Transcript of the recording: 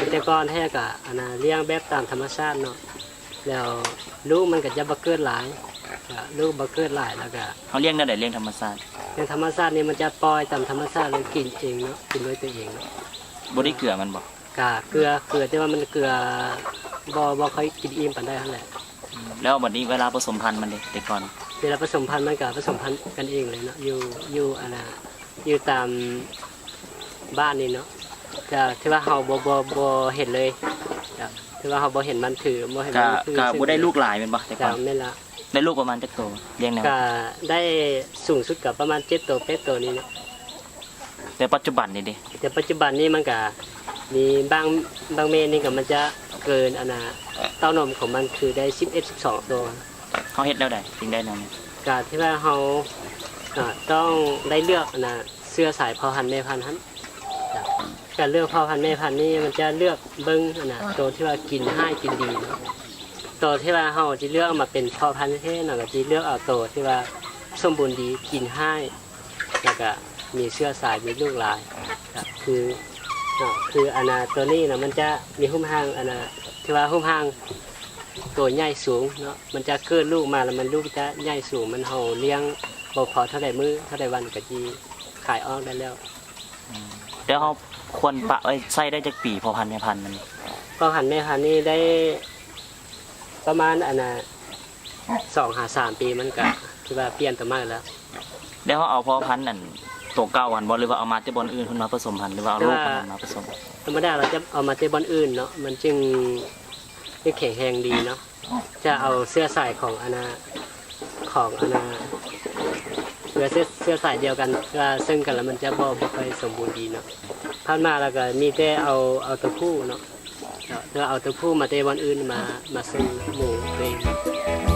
ແຕ່ກ່ອນແທ້ກໍອັນນ່າລ້ຽງແບບຕາມທຳມະຊາດເນາະ ແລ້ວລູກມັນກໍຈະບໍ່ເກີດຫຼາຍ ກໍລູກບໍ່ເກີດຫຼາຍ ແລ້ວກໍ ເຮົາລ້ຽງແນວໃດ? ລ້ຽງທຳມະຊາດ? ລ້ຽງທຳມະຊາດນີ້ມັນຈະປ່ອຍຕາມທຳມະຊາດ ແລ້ວກິນເອງເນາະ ກິນດ້ວຍຕົວເອງເນາະ. ບໍ່ໄດ້ເກືອມັນບໍ່? ກະເກືອ ເກືອ ແຕ່ວ່າມັນເກືອ ບໍ່ ບໍ່ຄ່ອຍກິນອີ່ມປານໃດຫັ້ນແຫຼະ. ອືມ ແລ້ວບັດນີ້ເວລາປະສົມພັນມັນເດ ແຕ່ກ່ອນ? ເວລາປະສົມພັນມັນກະປະສົມພັນກັນເອງເລີຍເນາະ ຢູ່ ຢູ່ອັນນ່າ ຢູ່ຕາມບ້ານນີ້ເນາະ ກະຖືວ່າເຮົາບໍ່ ບໍ່ ບໍ່ເຫັນເລີຍ ກະຖືວ່າເຮົາບໍ່ເຫັນມັນຖື ບໍ່ເຫັນມັນຖື ກະບໍ່ໄດ້ລູກຫຼາຍແມ່ນບໍ່ ແຕ່ກ່ອນ? ແມ່ນລະ. ໄດ້ລູກປະມານຈັກໂຕ? ລ້ຽງແນວ ກະໄດ້ສູງສຸດກະປະມານເຈັດໂຕ ແປດໂຕນີ້ເນາະ. ແຕ່ປັດຈຸບັນນີ້ເດ? ແຕ່ປັດຈຸບັນນີ້ມັນກະມີບາງ ບາງແມ່ນີ້ກະມັນຈະເກີນອັນນ່າ ເຕົ້ານົມຂອງມັນຄືໄດ້ສິບເອັດ ສິບສອງໂຕ. ເຮົາເຮັດແນວໃດຈຶ່ງໄດ້ແນວນີ້? ກະທີ່ວ່າເຮົາ ອາ ຕ້ອງໄດ້ເລືອກອັນນ່າ ເຊື້ອສາຍພໍ່ພັນແມ່ພັນຫັ້ນ ກະເລືອກພໍ່ພັນແມ່ພັນນີ້ມັນຈະເລືອກເບິ່ງອັນນ່າ ໂຕທີ່ວ່າກິນຮ້າຍກິນດີເນາະ. ໂຕທີ່ວ່າເຮົາຊິເລືອກເອົາມາເປັນພໍ່ພັນແທ້ໆເນາະ ກະຊິເລືອກເອົາໂຕທີ່ວ່າສົມບູນດີ ກິນຮ້າຍ ແລ້ວກະມີເຊື້ອສາຍ ມີລູກຫຼາຍ ກະຄື ເນາະ ຄືອັນນ່າ ໂຕນີ້ນະ ມັນຈະມີຮູບຮ່າງອັນນ່າ ຖືວ່າຮູບຮ່າງໂຕໃຫຍ່ສູງເນາະ ມັນຈະເກີດລູກມາແລ້ວມັນ ລູກຈະໃຫຍ່ສູງ ມັນເຮົາລ້ຽງບໍ່ພໍເທົ່າໃດມື້ ເທົ່າໃດວັນກະຊິຂາຍອອກໄດ້ແລ້ວ. ອືມ ແລ້ວເຮົາຄວນປະໄວ້ໃຊ້ໄດ້ຈັກປີ ພໍ່ພັນແມ່ພັນມັນ? ພໍ່ພັນແມ່ພັນນີ້ໄດ້ປະມານອັນນ່າ ສອງຫາສາມປີ ມັນກະຖືວ່າປ່ຽນໂຕໃໝ່ແລ້ວ. ແລ້ວເຮົາເອົາພໍ່ພັນອັນໂຕເກົ່າຫັ້ນບໍ່ ຫຼືວ່າເອົາມາແຕ່ບ່ອນອື່ນເພິ່ນມາປະສົມພັນ ຫຼືວ່າເອົາລູກມັນມາປະສົມ? ທຳມະດາລາວຈະເອົາມາແຕ່ບ່ອນອື່ນເນາະ ມັນຈຶ່ງ ຄືແຂງແຮງດີເນາະ ຈະເອົາເຊື້ອສາຍຂອງອັນນ່າ ຂອງອັນນ່າ ເຊື້ອ ເຊື້ອສາຍດຽວກັນ ເພື່ອເຊິ່ງກັນແລ້ວມັນຈະບໍ່ ບໍ່ຄ່ອຍສົມບູນດີເນາະ. ຜ່ານມາລາວກະມີແຕ່ເອົາ ເອົາໂຕຜູ້ເນາະ ເພື່ອເອົາໂຕຜູ້ມາແຕ່ບ່ອນອື່ນມາ ມາເຊິ່ງໝູໂຕເອງ.